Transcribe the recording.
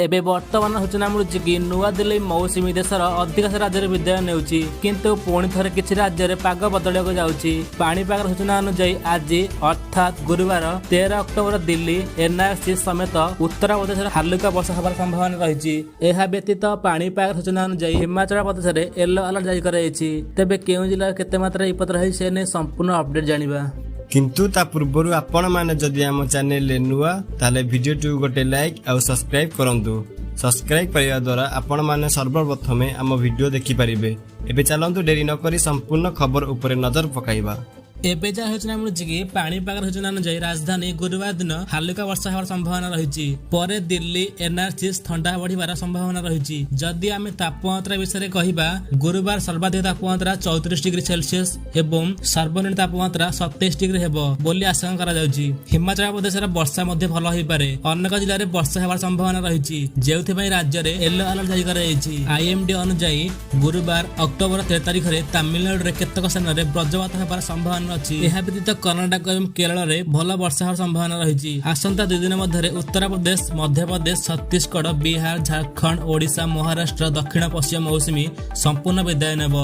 ଏବେ ବର୍ତ୍ତମାନ ସୂଚନା ମିଳୁଛି କି ନୂଆଦିଲ୍ଲୀ, ମୌସୁମୀ ଦେଶର ଅଧିକାଂଶ ରାଜ୍ୟରେ ବିଦାୟ ନେଉଛି, କିନ୍ତୁ ପୁଣି ଥରେ କିଛି ରାଜ୍ୟରେ ପାଗ ବଦଳିବାକୁ ଯାଉଛି। ପାଣିପାଗର ସୂଚନା ଅନୁଯାୟୀ ଆଜି ଅର୍ଥାତ୍ ଗୁରୁବାର 13 ଅକ୍ଟୋବର ଦିଲ୍ଲୀ, ଏନଆରସି ସମେତ ଉତ୍ତର ପ୍ରଦେଶରେ ହାଲୁକା ବର୍ଷା ହେବାର ସମ୍ଭାବନା ରହିଛି। ଏହା ବ୍ୟତୀତ ପାଣିପାଗ ସୂଚନା ଅନୁଯାୟୀ ହିମାଚଳ ପ୍ରଦେଶରେ ୟେଲୋ ଆଲର୍ଟ ଜାରି କରାଯାଇଛି। ତେବେ କେଉଁ ଜିଲ୍ଲାରେ କେତେ ମାତ୍ରାରେ ବିପଦ ରହିଛି, ସେ ନେଇ ସମ୍ପୂର୍ଣ୍ଣ ଅପଡେଟ୍ ଜାଣିବା। କିନ୍ତୁ ତା ପୂର୍ବରୁ ଆପଣମାନେ ଯଦି ଆମ ଚ୍ୟାନେଲରେ ନୂଆ, ତାହେଲେ ଭିଡ଼ିଓଟିକୁ ଗୋଟେ ଲାଇକ୍ ଆଉ ସବସ୍କ୍ରାଇବ୍ କରନ୍ତୁ। ସବସ୍କ୍ରାଇବ୍ କରିବା ଦ୍ୱାରା ଆପଣମାନେ ସର୍ବପ୍ରଥମେ ଆମ ଭିଡ଼ିଓ ଦେଖିପାରିବେ। ଏବେ ଚାଲନ୍ତୁ, ଡେରି ନକରି ସମ୍ପୂର୍ଣ୍ଣ ଖବର ଉପରେ ନଜର ପକାଇବା। ଏବେ ଯାହା ସୂଚନା ମିଳୁଛି କି ପାଣିପାଗର ସୂଚନା ଅନୁଯାୟୀ ରାଜଧାନୀ ଗୁରୁବାର ଦିନ ହାଲୁକା ବର୍ଷା ହେବାର ସମ୍ଭାବନା ରହିଛି। ପରେ ଦିଲ୍ଲୀ, ଏନଆରସି ଥଣ୍ଡା ବଢିବାର ସମ୍ଭାବନା ରହିଛି। ଯଦି ଆମେ ତାପମାତ୍ରା ବିଷୟରେ କହିବା, ଗୁରୁବାର ସର୍ବାଧିକ ତାପମାତ୍ରା 34 ଡିଗ୍ରୀ ସେଲସିୟସ ଏବଂ ସର୍ବନିମ୍ନ ତାପମାତ୍ରା 27 ଡିଗ୍ରୀ ହେବ ବୋଲି ଆଶଙ୍କା କରାଯାଉଛି। ହିମାଚଳ ପ୍ରଦେଶରେ ବର୍ଷା ମଧ୍ୟ ଭଲ ହୋଇପାରେ। ଅନେକ ଜିଲ୍ଲାରେ ବର୍ଷା ହେବାର ସମ୍ଭାବନା ରହିଛି, ଯେଉଁଥିପାଇଁ ରାଜ୍ୟରେ ୟେଲୋ ଆଲର୍ଟ ଜାରି କରାଯାଇଛି। ଆଇଏମଡି ଅନୁଯାୟୀ ଗୁରୁବାର ଅକ୍ଟୋବର 13 ତାରିଖରେ ତାମିଲନାଡୁରେ କେତେକ ସ୍ଥାନରେ ବଜ୍ରପାତ ହେବାର ସମ୍ଭାବନା ଅଛି। ଏହା ବ୍ୟତୀତ କର୍ଣ୍ଣାଟକ ଏବଂ କେରଳରେ ଭଲ ବର୍ଷା ହେବାର ସମ୍ଭାବନା ରହିଛି। ଆସନ୍ତା 2 ଦିନ ମଧ୍ୟରେ ଉତ୍ତରପ୍ରଦେଶ, ମଧ୍ୟପ୍ରଦେଶ, ଛତିଶଗଡ଼, ବିହାର, ଝାଡ଼ଖଣ୍ଡ, ଓଡ଼ିଶା, ମହାରାଷ୍ଟ୍ର, ଦକ୍ଷିଣ ପଶ୍ଚିମ ମୌସୁମୀ ସମ୍ପୂର୍ଣ୍ଣ ବିଦାୟ ନେବ।